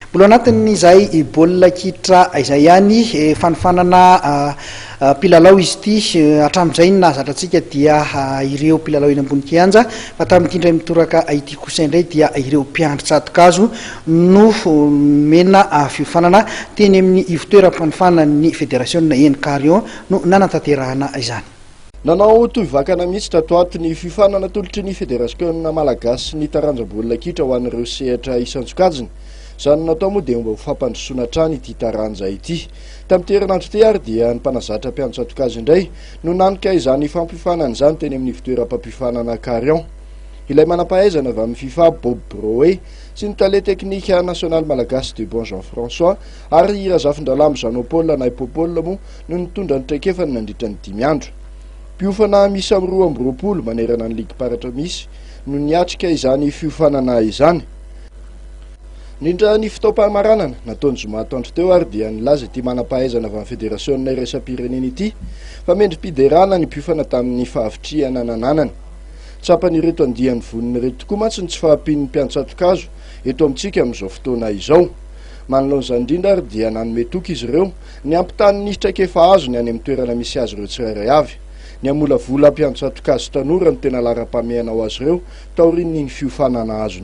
Mbola anatin'izay baolina kitra izay ihany, fanofanana mpilalao izy ity. Hatramin'izay ny nahazatra antsika dia ireo mpilalao eny ambony kianja, fa tamin'ity indray mitoraka ity kosa indray dia ireo mpiandry tsato-kazo no nomena fiofanana teny amin'ny ivotoeram-panofanan'ny federasiona eny Carion no nanatanterahana izany. Nanao tohivakana mihitsy tato ato ny fiofanana natolotry ny Federasiona malagasy ny taranja baolina kitra ho an'ireo sehatra isan-tsokajiny. Izany natao moa dia mba ho fampandrosoana hatrany ity taranja ity. Tamin'ity herinandro ity ary dia ny mpanazatra mpiantso-tsatokazo indray no nanoka izany fampiofanana izany teny amin'ny ivotoeram-pampiofanana Carion. Ilay manam-pahaizana avy amin'ny fifa Bob Broé sy ny tale teknika nasionaly malagasy Debon Jean François ary i Razafindralambo Jeannot Paul na i Popol moa no nitondra ny traikefany nandritra ny dimy andro. Mpiofana miisa 22 manerana ny ligim-paritra misy no niatrika izany fiofanana izany. Nindra ny fotoam-pamaranana natao ny zoma atoandro teo ary dia nilaza ity manam-pahaizana avy amin'ny federasiona iraisam-pirenena ity fa mendri-piderana ny mpiofana tamin'ny fahavitrihana nananany. Tsapan'ireto andiany vonona ireto tokoa mantsy ny tsy fahampian'ny mpiantsato-kazo eto amintsika amin'izao fotoana izao. Manoloana izany indrindra ary dia nanome toky izy ireo ny hampitany ny traikefa azony any amin'ny toerana misy azy ireo tsirairay avy. Ny hamolavola mpiantsato-kazo tanora no tena laharam-pahamehana ho azy ireo taorian'iny fiofanana azony.